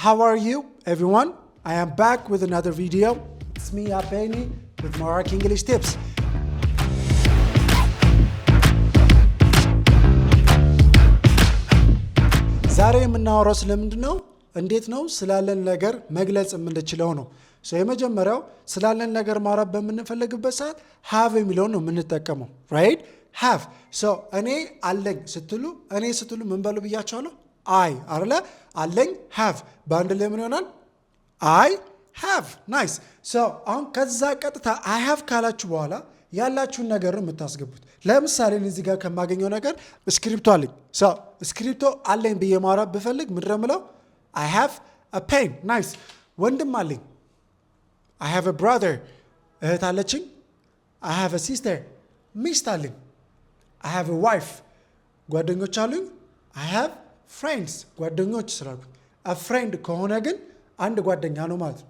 How are you, everyone? I am back with another video. It's me, Abeni, with Maraki English Tips. ዛሬ የምናወራው ስለምንድን ነው? እንዴት ነው ስላለን ነገር መግለጽ የምንችለው ነው። የመጀመሪያው ስላለን ነገር ማውራት በምንፈልግበት ሰዓት have የሚለውን ነው የምንጠቀመው። Right? Have። እኔ አለኝ ስትሉ፣ እኔ ስትሉ ምን በሉ ብያቸዋለሁ? I አለ፣ አለኝ፣ have። በአንድ ላይ ምን ይሆናል? I have። Nice። አሁን ከዛ ቀጥታ I have ካላችሁ በኋላ ያላችሁን ነገር ነው የምታስገቡት። ለምሳሌ እዚህ ጋር ከማገኘው ነገር እስክሪፕቶ አለኝ። እስክሪፕቶ አለኝ ብዬ ማውራት ብፈልግ ምንድን ነው የምለው? I have a pen። Nice። ወንድም አለኝ፣ I have a brother። እህት አለችኝ፣ I have a sister። ሚስት አለኝ፣ I have a wife። ጓደኞች አሉኝ፣ I have friends። ጓደኞች ስላልኩኝ a friend ከሆነ ግን አንድ ጓደኛ ነው ማለት ነው።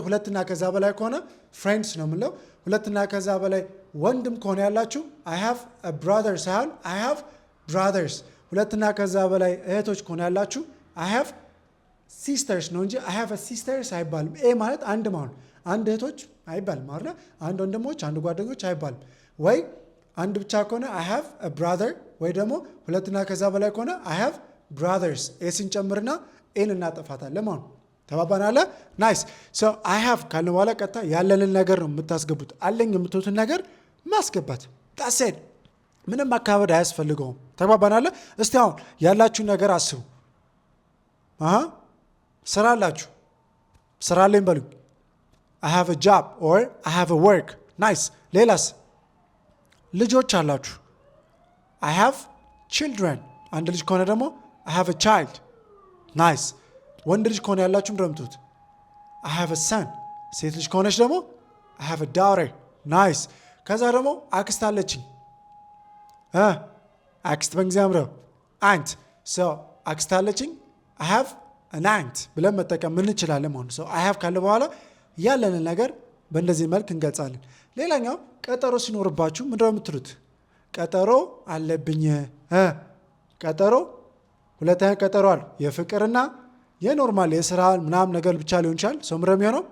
ሁለትና ከዛ በላይ ከሆነ friends ነው የምንለው። ሁለትና ከዛ በላይ ወንድም ከሆነ ያላችሁ I have a brother ሳይሆን I have brothers። ሁለትና ከዛ በላይ እህቶች ከሆነ ያላችሁ I have sisters ነው እንጂ I have sisters አይባልም። A ማለት አንድ ማለት፣ አንድ እህቶች አይባልም አይደለ? አንድ ወንድሞች፣ አንድ ጓደኞች አይባልም። ወይ አንድ ብቻ ከሆነ I have a brother፣ ወይ ደግሞ ሁለትና ከዛ በላይ ከሆነ I have brothers፣ S እንጨምርና A ን እናጠፋታለን ማለት ነው። ተባባናለ? Nice። So I have ካልን በኋላ ቀጥታ ያለንን ነገር ነው የምታስገቡት። አለኝ የምትሉትን ነገር ማስገባት፣ that's it። ምንም ማካበድ አያስፈልገውም። ተግባባናለ? እስቲ አሁን ያላችሁን ነገር አስቡ። ስራ አላችሁ። ስራ አለኝ በሉኝ። I have a job or I have a work። Nice። ሌላስ? ልጆች አላችሁ። I have children። አንድ ልጅ ከሆነ ደግሞ I have a child። Nice። ወንድ ልጅ ከሆነ ያላችሁ ምንድን ነው የምትሉት? I have a son። ሴት ልጅ ከሆነች ደግሞ I have a daughter። Nice። ከዛ ደግሞ አክስት አለችኝ። አክስት በእንግሊዝኛ ምንድን ነው? Aunt። አክስት አለችኝ፣ I have an aunt ብለን መጠቀም እንችላለን ማለት ነው። I have ካለ በኋላ ያለንን ነገር በእንደዚህ መልክ እንገልጻለን። ሌላኛው ቀጠሮ ሲኖርባችሁ ምንድነው የምትሉት? ቀጠሮ አለብኝ። ቀጠሮ ሁለተኛ ቀጠሮ አሉ፣ የፍቅርና የ normal የስራ ምናምን ነገር ብቻ ሊሆን ይችላል። So ምንድነው የሚሆነው?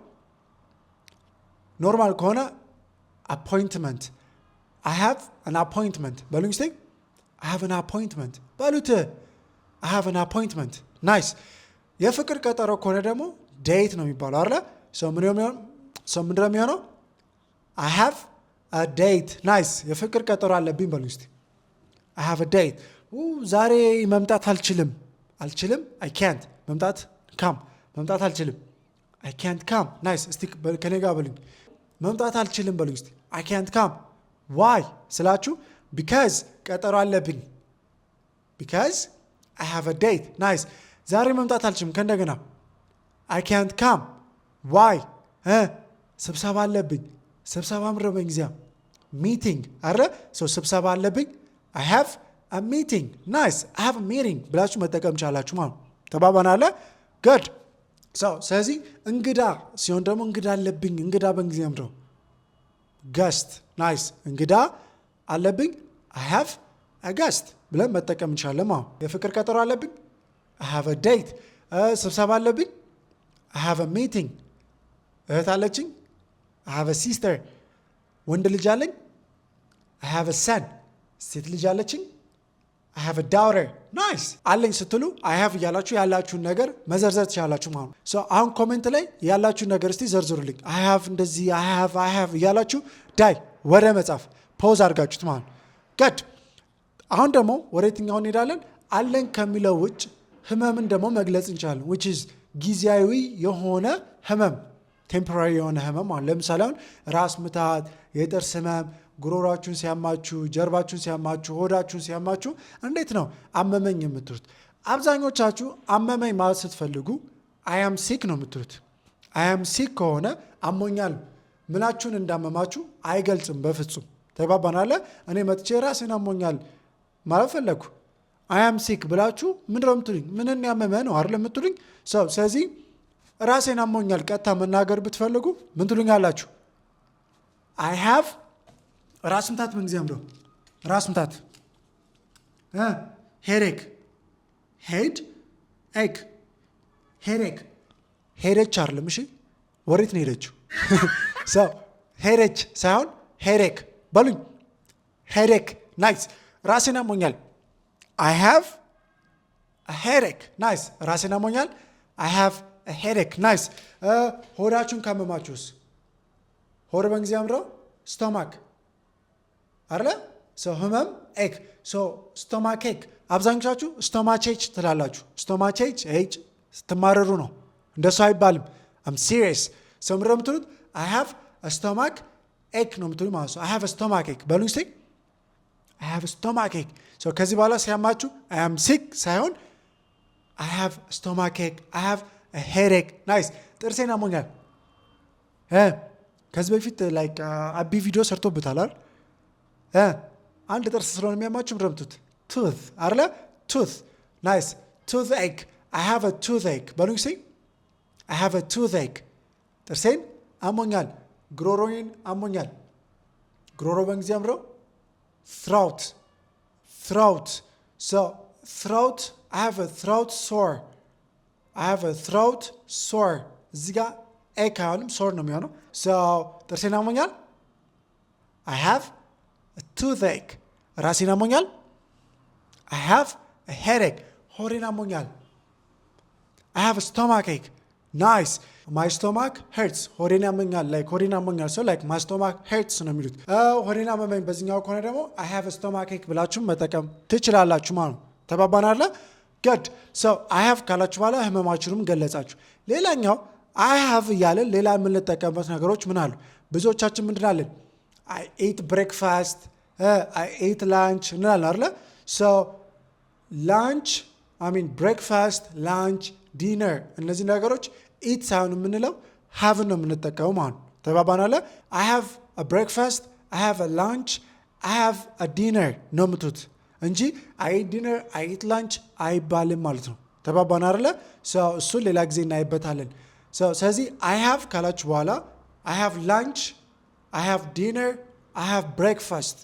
Normal ከሆነ appointment። I have an appointment በሉኝ እስኪ። I have an appointment በሉት። I have an appointment። Nice። የፍቅር ቀጠሮ ከሆነ ደግሞ date ነው የሚባለው አይደለ? So ምንድነው የሚሆነው? I have a date። Nice። የፍቅር ቀጠሮ አለብኝ በሉኝ እስኪ። I have a date። ዛሬ መምጣት አልችልም። አልችልም፣ አይ ካንት። መምጣት come፣ መምጣት አልችልም፣ አይ ካንት ካም። ናይስ። እስቲ ከኔ ጋር በሉኝ። መምጣት አልችልም በሉኝ እስቲ። አይ ካንት ካም። ዋይ ስላችሁ because ቀጠሮ አለብኝ፣ because I have a date። Nice። ዛሬ መምጣት አልችልም። ከእንደገና አይ ካንት ካም። ዋይ? ስብሰባ አለብኝ። ስብሰባ ምንድን ነው በእንግሊዝኛ? Meeting አረ። So ስብሰባ አለብኝ፣ I have a meeting። Nice። I have a meeting ብላችሁ መጠቀም ቻላችሁ ማለት ነው። ተባባናለ? Good። ስለዚህ እንግዳ ሲሆን ደግሞ እንግዳ አለብኝ። እንግዳ በእንግሊዝኛ ምንድን ነው? Guest። Nice። እንግዳ አለብኝ፣ I have a guest ብለን መጠቀም እንችላለን ማለት ነው። የፍቅር ቀጠሮ አለብኝ፣ I have a date። ስብሰባ አለብኝ፣ I have a meeting። እህት አለችኝ፣ I have a sister። ወንድ ልጅ አለኝ፣ I have a son። ሴት ልጅ አለችኝ፣ I have a daughter። Nice። አለኝ ስትሉ I have እያላችሁ ያላችሁን ነገር መዘርዘር ትችላላችሁ ማለት ነው። አሁን comment ላይ ያላችሁን ነገር እስቲ ዘርዝሩልኝ። I have እንደዚህ፣ I have፣ I have እያላችሁ ዳይ ወደ መጻፍ pause አድርጋችሁት ማለት ነው። Good። አሁን ደግሞ ወደ የትኛው እንሄዳለን? አለኝ ከሚለው ውጭ ህመምን ደግሞ መግለጽ እንችላለን። Which is ጊዜያዊ የሆነ ህመም፣ temporary የሆነ ህመም ማለት። ለምሳሌ አሁን ራስ ምታት፣ የጥርስ ህመም፣ ጉሮሯችሁን ሲያማችሁ፣ ጀርባችሁን ሲያማችሁ፣ ሆዳችሁን ሲያማችሁ እንዴት ነው አመመኝ የምትሉት? አብዛኞቻችሁ አመመኝ ማለት ስትፈልጉ I am sick ነው የምትሉት። I am sick ከሆነ አሞኛል፣ ምናችሁን እንዳመማችሁ አይገልጽም በፍጹም። ተግባባናለ? እኔ መጥቼ ራሴን አሞኛል ማለት ፈለግኩ፣ I am sick ብላችሁ ምንድን ነው የምትሉኝ? ምንን ያመመ ነው አይደል የምትሉኝ? So ስለዚህ ራሴን አሞኛል ቀጥታ መናገር ብትፈልጉ ምን ትሉኛላችሁ? I have ራስ ምታት። ምን ጊዜ ነው ራስ ምታት? Headache፣ head ache። Headache። ሄደች አይደለም። እሺ፣ ወዴት ነው ሄደችው? So ሄደች ሳይሆን headache በሉኝ። Headache, nice። ራሴን አሞኛል። I have headache, nice። ራሴን አሞኛል። I have headache, nice። ሆዳችሁን ካመማችሁስ? ሆድ በእንግሊዝኛ ምንድነው? Stomach አለ። ህመም ache፣ stomach ache። አብዛኞቻችሁ stomachache ትላላችሁ። Stomachache ኤጭ ስትማረሩ ነው። እንደሱ አይባልም። I'm serious። So ምንድነው የምትሉት? I have stomach ache ነው የምትሉ ማለት ነው። I have stomach ache በሉኝ እስኪ። I have stomach ache። ከዚህ በኋላ ሲያማችሁ I am sick ሳይሆን I have stomach ache፣ I have headache። Nice። ጥርሴን አሞኛል። ከዚህ በፊት like አቢ ቪዲዮ ሰርቶበታል አይደል? አንድ ጥርስ ስለሆነ የሚያማችሁ ምንድን ነው የምትሉት? Tooth አይደለ? Tooth, nice። Toothache። I have a toothache በሉኝ እስኪ። I have a toothache። ጥርሴን አሞኛል። ጉሮሮዬን አሞኛል። ጉሮሮ በእንግሊዝኛ ምንድነው? Throat, throat. So throat። I have a throat sore። I have a throat sore። እዚህ ጋር ache አይሆንም፣ sore ነው የሚሆነው። So ጥርሴን አሞኛል። I have toothache። ራሴን አሞኛል። I have headache። ሆዴን አሞኛል። I have stomach ache, nice። My stomach hurts፣ ሆዴን ያመኛል። Like ሆዴን አሞኛል so like my stomach hurts ነው የሚሉት። ሆዴን አመመኝ በዚህኛው ከሆነ ደግሞ I have stomach ache ብላችሁም መጠቀም ትችላላችሁ ማለት ነው። ተግባባን አለ? Good። So I have ካላችሁ በኋላ ህመማችሁንም ገለጻችሁ። ሌላኛው I have እያለን ሌላ የምንጠቀምበት ነገሮች ምን አሉ? ብዙዎቻችን ምንድን አለን? I ate breakfast፣ I ate lunch እንላለን አይደለ? So lunch፣ I mean breakfast፣ lunch፣ dinner እነዚህ ነገሮች eat ሳይሆን የምንለው have ን ነው የምንጠቀመው ማለት ነው። ተግባባን አለ? I have breakfast፣ I have lunch፣ I have dinner ነው የምትሉት እንጂ I eat dinner፣ I eat lunch አይባልም ማለት ነው። ተግባባን አይደለ? እሱን ሌላ ጊዜ እናይበታለን። ስለዚህ I have ካላችሁ በኋላ I have lunch፣ I have dinner፣ I have breakfast።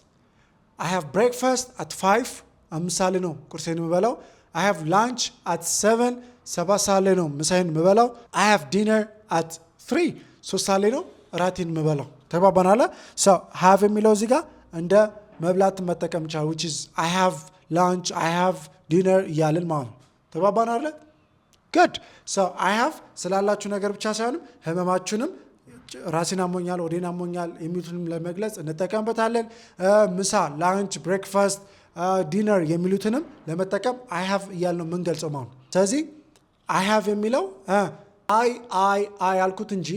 I have breakfast at 5፣ 5 ሰዓት ላይ ነው ቁርሴን የምበላው። I have lunch at 7፣ 7 ሰዓት ላይ ነው ምሳዬን የምበላው። I have dinner at 3፣ 3 ሰዓት ላይ ነው እራቴን የምበላው። ተግባባን አለ? Have የሚለው እዚህ ጋር እንደ መብላት መጠቀም ይቻላል። Which is I have lunch፣ I have dinner እያልን ማለት ነው። ተግባባን አለ? Good። So I have ስላላችሁ ነገር ብቻ ሳይሆንም ህመማችሁንም፣ ራሴን አሞኛል፣ ሆዴን አሞኛል የሚሉትንም ለመግለጽ እንጠቀምበታለን። ምሳ፣ lunch፣ breakfast፣ dinner የሚሉትንም ለመጠቀም I have እያልን ነው የምንገልጸው ማለት ነው። ስለዚህ I have የሚለው I I I ያልኩት እንጂ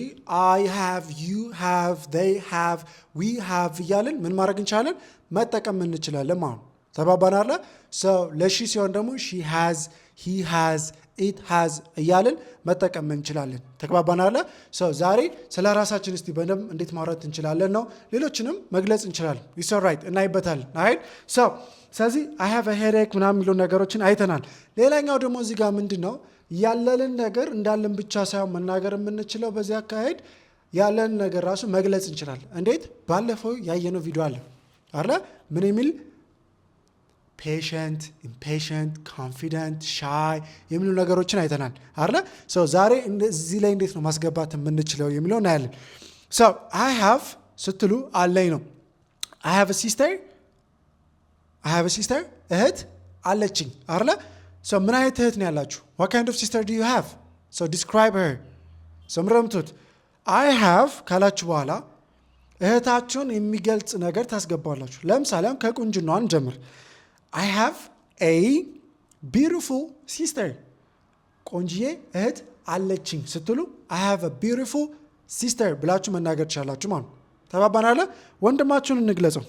I have፣ you have፣ they have፣ we have እያልን ምን ማድረግ እንችላለን? መጠቀም እንችላለን ማለት ነው። ተግባባን አለ? ለ she ሲሆን ደግሞ she has፣ he has፣ it has እያልን መጠቀም እንችላለን። ተግባባን አለ? ዛሬ ስለ ራሳችን እስቲ በደንብ እንዴት ማውራት እንችላለን ነው። ሌሎችንም መግለጽ እንችላለን። It's alright፣ እናይበታለን። Right፣ so ስለዚህ I have headache ምናምን የሚሉ ነገሮችን አይተናል። ሌላኛው ደግሞ እዚህ ጋር ምንድን ነው፣ ያለንን ነገር እንዳለን ብቻ ሳይሆን መናገር የምንችለው፣ በዚህ አካሄድ ያለን ነገር ራሱ መግለጽ እንችላለን። እንዴት? ባለፈው ያየነው ቪዲዮ አለ አለ፣ ምን የሚል? Patient፣ impatient፣ confident፣ shy የሚሉ ነገሮችን አይተናል አለ። ዛሬ እዚህ ላይ እንዴት ነው ማስገባት የምንችለው የሚለው እናያለን። I have ስትሉ አለኝ ነው። I have sister፣ I have sister፣ እህት አለችኝ አለ። ምን አይነት እህት ነው ያላችሁ? What kind of sister do you have? Describe her። ምረምቱት I have ካላችሁ በኋላ እህታችሁን የሚገልጽ ነገር ታስገባላችሁ። ለምሳሌ አሁን ከቁንጅናዋ እንጀምር። I have a beautiful sister፣ ቆንጅዬ እህት አለችኝ ስትሉ I have a beautiful sister ብላችሁ መናገር ትችላላችሁ ማለት ነው። ተግባባን አለ? ወንድማችሁን እንግለጸው።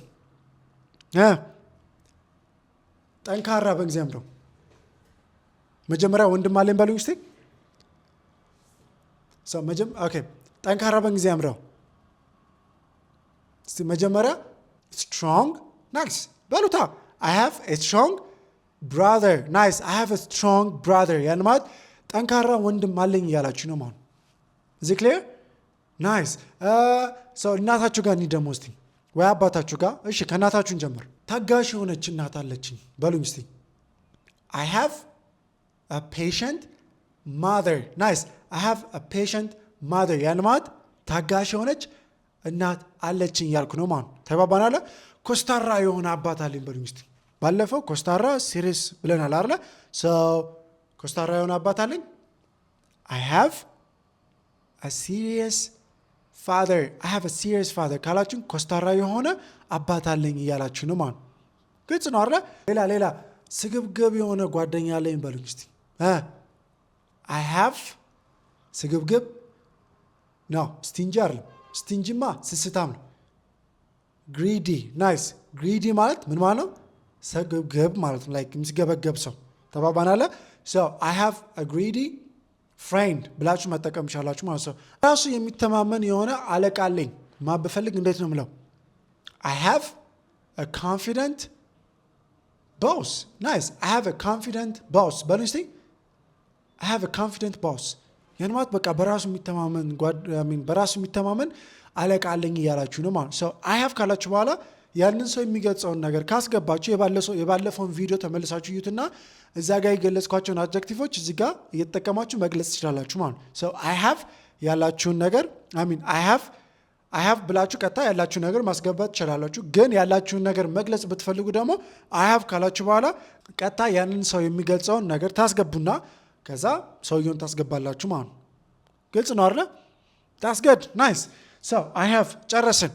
ጠንካራ በእንግሊዝኛም ነው። መጀመሪያ ወንድም አለኝ በሉኝ እስቲ። Okay፣ ጠንካራ በእንግሊዝኛ ምረው እስቲ መጀመሪያ። Strong, nice በሉታ። I have a strong brother, nice። I have a strong brother ያን ማለት ጠንካራ ወንድም አለኝ እያላችሁ ነው ማለት። Is it clear? Nice። እናታችሁ ጋር እንሂድ ደግሞ እስቲ፣ ወይ አባታችሁ ጋር። እሺ፣ ከእናታችሁ እንጀምር። ታጋሽ የሆነች እናት አለችኝ በሉኝ እስቲ። I have patient mother. Nice. I have a patient mother። ያን ማለት ታጋሽ የሆነች እናት አለችኝ እያልኩ ነው ማለት ነው። ተግባባን? ኮስታራ የሆነ አባት አለኝ በሉኝ እስቲ። ባለፈው ኮስታራ serious ብለናል አይደለ? So ኮስታራ የሆነ አባት አለኝ። I have a serious father. I have a serious father ካላችሁ ኮስታራ የሆነ አባት አለኝ እያላችሁ ነው ማለት ነው። ግልጽ ነው አይደለ? ሌላ ሌላ፣ ስግብግብ የሆነ ጓደኛ አለኝ በሉኝ እስቲ። I have ስግብግብ no፣ stingy አይደለም። Stingy ማ ስስታም ነው። Greedy, nice። Greedy ማለት ምን ማለት ነው? ስግብግብ ማለት ነው። Like የሚስገበገብ ሰው። ተግባባን? So I have a greedy friend ብላችሁ መጠቀም ይቻላችሁ ማለት ነው። ራሱ የሚተማመን የሆነ አለቃ አለኝ ማለት ብፈልግ እንዴት ነው የምለው? I have a confident boss. Nice. I have a confident boss በሉ እስቲ። I have a confident boss። ያን ማለት በቃ በራሱ የሚተማመን አለቃ አለኝ እያላችሁ ነው ማለት ነው። I have ካላችሁ በኋላ ያንን ሰው የሚገልጸውን ነገር ካስገባችሁ፣ የባለፈውን ቪዲዮ ተመልሳችሁ እዩትና እዛ ጋር የገለጽኳቸውን adjective ኦች እዚህ ጋር እየተጠቀማችሁ መግለጽ ትችላላችሁ ማለት ነው። I have ያላችሁን ነገር፣ I mean, I have ብላችሁ ቀጥታ ያላችሁን ነገር ማስገባት ትችላላችሁ። ግን ያላችሁን ነገር መግለጽ ብትፈልጉ ደግሞ I have ካላችሁ በኋላ ቀጥታ ያንን ሰው የሚገልጸውን ነገር ታስገቡና ከዛ ሰውየውን ታስገባላችሁ ማለት ነው። ግልጽ ነው አይደለ? That's good. Nice. So I have ጨረስን።